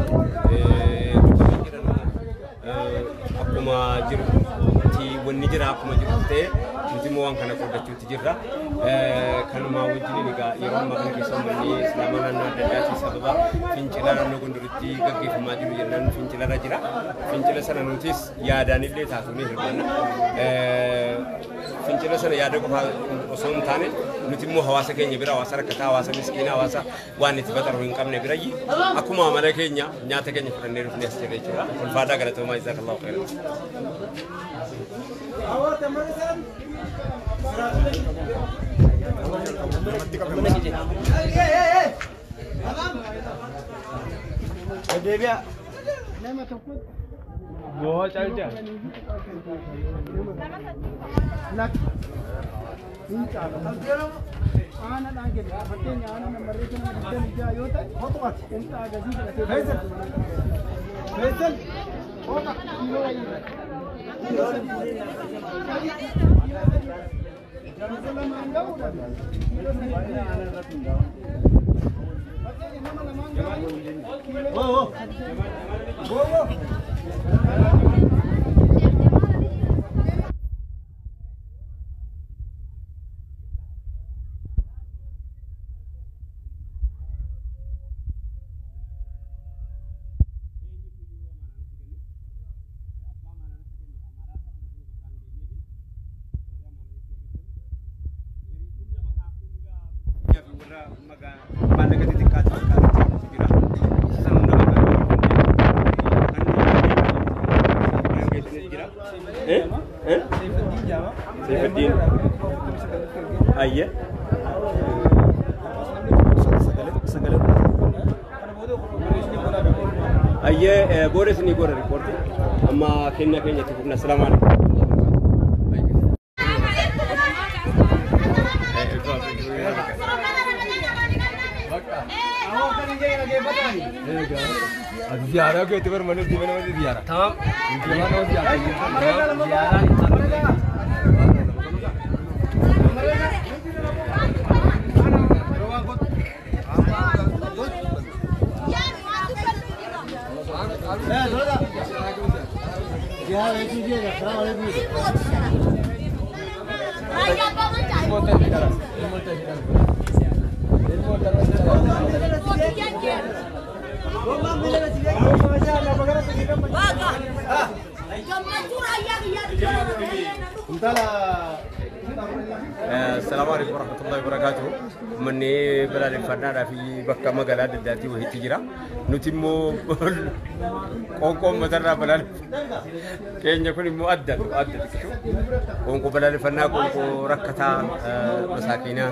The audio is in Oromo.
Dukkana jiran akkuma jirutti wanni jira akkuma jiru ta'e nuti immoo waan kana qoodachuutti jirra. Kanumaa wajjin egaa yeroo ammaa kana keessa uummanni Islaamaa naannoo adda addaatti sababa fincila naannoo Gondoritti gaggeeffamaa jiru jennaan fincilarra jira. Fincila sana nutis yaadaan illee taatu ni hirmaanna. Fincila sana yaada qofaa osoo hin taane nuti immoo hawaasa keenya bira, hawaasa rakkataa, hawaasa miskiinaa, hawaasa waan itti baxaru hin qabne bira akkuma amala keenya nyaata keenya fudhannee dhufnee as jirra jechuudha. Ulfaataa galatoomaa, jazakallahu khairan. Aanaadhaan kenna. Fakkeenya aanaa namarree nama 26 yoo ta'e, qinxaa gasii fudhatee kiiloo wayii kiiloo 3 lamaan ga'uudhaan kiiloo 3, fakkeenya nama lamaan ga'u kiiloo. Maallaqa xixiqqaa xixiqqaatu jira. Isa sana hunda jira. Seifaddiin. Ayye. Ayyee, booda isinii godha riippoortii. Amma kennaa keenya itti fufna. Assalaamu alaikum. Ziyaara keetti bar mana mana ziyaara. Tamam. Mana ziyaara. Ziyaara. Assalaamu alaikum warahmatullahi wabarakatuh. Manni balaaleffannaadhaa fi bakka magaalaa adda addaatti wayiitti jira. Nuti immoo qoonqoo uummatarraa balaaleffanna. Keenya kun immoo adda adda xiqqishu. Qoonqoo balaaleffannaa, qoonqoo rakkataa, masaakiinaa.